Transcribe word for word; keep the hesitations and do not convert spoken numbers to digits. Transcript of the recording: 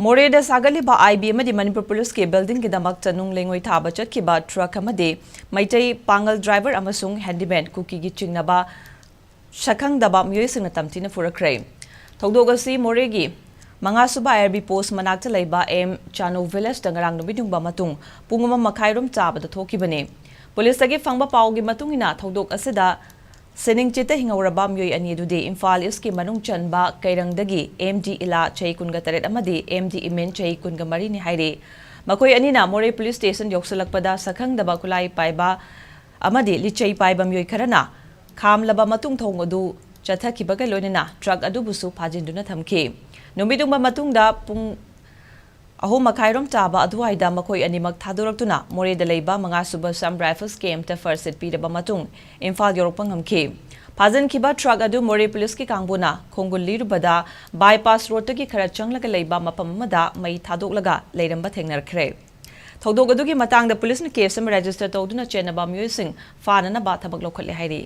ꯃꯣꯔꯦꯗ ꯁꯥꯒꯠꯂꯤꯕ ꯑꯥꯏ ꯕꯤ ꯑꯃꯗꯤ ꯃꯅꯤꯄꯨꯔ ꯄꯨꯂꯤꯁꯀꯤ ꯕꯤꯜꯗꯤꯡꯒꯤꯗꯃꯛꯇ ꯅꯨꯡ ꯂꯩꯉꯣꯏ ꯊꯥꯕ ꯆꯠꯈꯤꯕ ꯇ꯭ꯔꯛ ꯑꯃꯗꯤ ꯃꯩꯇꯩ ꯄꯥꯡꯒꯜ ꯗ꯭ꯔꯥꯏꯚꯔ ꯑꯃꯁꯨꯡ ꯍꯦꯟꯗꯤꯃꯦꯟ ꯀꯨꯀꯤꯒꯤ ꯆꯤꯡꯅꯕ ꯁꯛꯈꯪꯗꯕ ꯃꯤꯑꯣꯏꯁꯤꯡꯅ ꯇꯝꯊꯤꯅ ꯐꯨꯔꯛꯈ꯭ꯔꯦ꯫ ꯊꯧꯗꯣꯛ ꯑꯁꯤ ꯃꯣꯔꯦꯒꯤ ꯃꯉꯥꯁꯨꯕ ꯑꯥꯏ ꯑꯥꯔ ꯕꯤ ꯄꯣꯁ ꯃꯅꯥꯛꯇ ꯂꯩꯕ ꯑꯦꯝ ꯆꯥꯅꯨ ꯚꯤꯂꯦꯖꯇ ꯉꯔꯥꯡ ꯅꯨꯃꯤꯠ ꯌꯨꯡꯕ ꯃꯇꯨꯡ ꯄꯨꯡ ꯑꯃ ꯃꯈꯥꯏꯔꯣꯝ ꯆꯥꯕꯗ ꯊꯣꯛꯈꯤꯕꯅꯤ꯫ ꯄꯨꯂꯤꯁꯇꯒꯤ ꯐꯪꯕ ꯄꯥꯎꯒꯤ ꯃꯇꯨꯡ ꯏꯟꯅ ꯊꯧꯗꯣꯛ ꯑꯁꯤꯗ ꯁꯤꯅꯤꯡꯆꯤꯠꯇ ꯍꯤꯡꯍꯧꯔꯕ ꯃꯤꯑꯣꯏ ꯑꯅꯤ ꯑꯗꯨꯗꯤ ꯏꯝꯐꯥꯜ ꯏꯁꯀꯤ ꯃꯅꯨꯡ ꯆꯟꯕ ꯀꯩꯔꯪꯗꯒꯤ ꯑꯦꯝ ꯗꯤ ꯏꯂꯥ ꯆꯍꯤ ꯀꯨꯟꯒ ꯇꯔꯦꯠ ꯑꯃꯗꯤ ꯑꯦꯝ ꯗꯤ ꯏꯃꯦꯟ ꯆꯍꯤ ꯀꯨꯟꯒ ꯃꯔꯤꯅꯤ ꯍꯥꯏꯔꯤ꯫ ꯃꯈꯣꯏ ꯑꯅꯤꯅ ꯃꯣꯔꯦ ꯄꯨꯂꯤꯁ ꯁ꯭ꯇꯦꯁꯟ ꯌꯧꯁꯤꯜꯂꯛꯄꯗ ꯁꯛꯈꯪꯗꯕ ꯈꯨꯠꯂꯥꯏ ꯄꯥꯏꯕ ꯑꯃꯗꯤ ꯂꯤꯆꯩ ꯄꯥꯏꯕ ꯃꯤꯑꯣꯏ ꯈꯔꯅ ꯈꯥꯝꯂꯕ ꯃꯇꯨꯡ ꯊꯣꯡ ꯑꯗꯨ ꯆꯠꯊꯈꯤꯕꯒ ꯂꯣꯏꯅꯅ ꯇ꯭ꯔꯛ ꯑꯗꯨꯕꯨꯁꯨ ꯐꯥꯖꯤꯟꯗꯨꯅ ꯊꯝꯈꯤ꯫ ꯅꯨꯃꯤꯠ ꯌꯨꯡꯕ ꯃꯇꯨꯡꯗ ꯄꯨꯡ ꯑꯍꯨꯝ ꯃꯈꯥꯏꯔꯣꯝ ꯇꯥꯕ ꯑꯗꯨꯋꯥꯏꯗ ꯃꯈꯣꯏ ꯑꯅꯤꯃꯛ ꯊꯥꯗꯣꯔꯛꯇꯨꯅ ꯃꯣꯔꯦꯗ ꯂꯩꯕ ꯃꯉꯥꯁꯨꯕ ꯁꯝ ꯔꯥꯏꯐꯜꯁ ꯀꯦꯝꯞꯇ ꯐꯥꯔꯁ ꯑꯦꯗ ꯄꯤꯔꯕ ꯃꯇꯨꯡ ꯏꯝꯐꯥꯜ ꯌꯧꯔꯛꯄ ꯉꯝꯈꯤ꯫ ꯐꯥꯖꯤꯟꯈꯤꯕ ꯇ꯭ꯔꯛ ꯑꯗꯨ ꯃꯣꯔꯦ ꯄꯨꯂꯤꯁꯀꯤ ꯀꯥꯡꯕꯨꯅ ꯈꯣꯡꯒꯨꯜ ꯂꯤꯔꯨꯕꯗ ꯕꯥꯏꯄꯥꯁ ꯔꯣꯗꯇꯒꯤ ꯈꯔ ꯆꯪꯂꯒ ꯂꯩꯕ ꯃꯐꯝ ꯑꯃꯗ ꯃꯩ ꯊꯥꯗꯣꯛꯂꯒ ꯂꯩꯔꯝꯕ ꯊꯦꯡꯅꯔꯛꯈ꯭ꯔꯦ꯫ ꯊꯧꯗꯣꯛ ꯑꯗꯨꯒꯤ ꯃꯇꯥꯡꯗ ꯄꯨꯂꯤꯁꯅ ꯀꯦꯁ ꯑꯃ ꯔꯦꯖꯤꯁꯇꯔ ꯇꯧꯗꯨꯅ ꯆꯦꯟꯅꯕ ꯃꯤꯑꯣꯏꯁꯤꯡ ꯐꯥꯅꯅꯕ ꯊꯕꯛ ꯂꯧꯈꯠꯂꯦ ꯍꯥꯏꯔꯤ꯫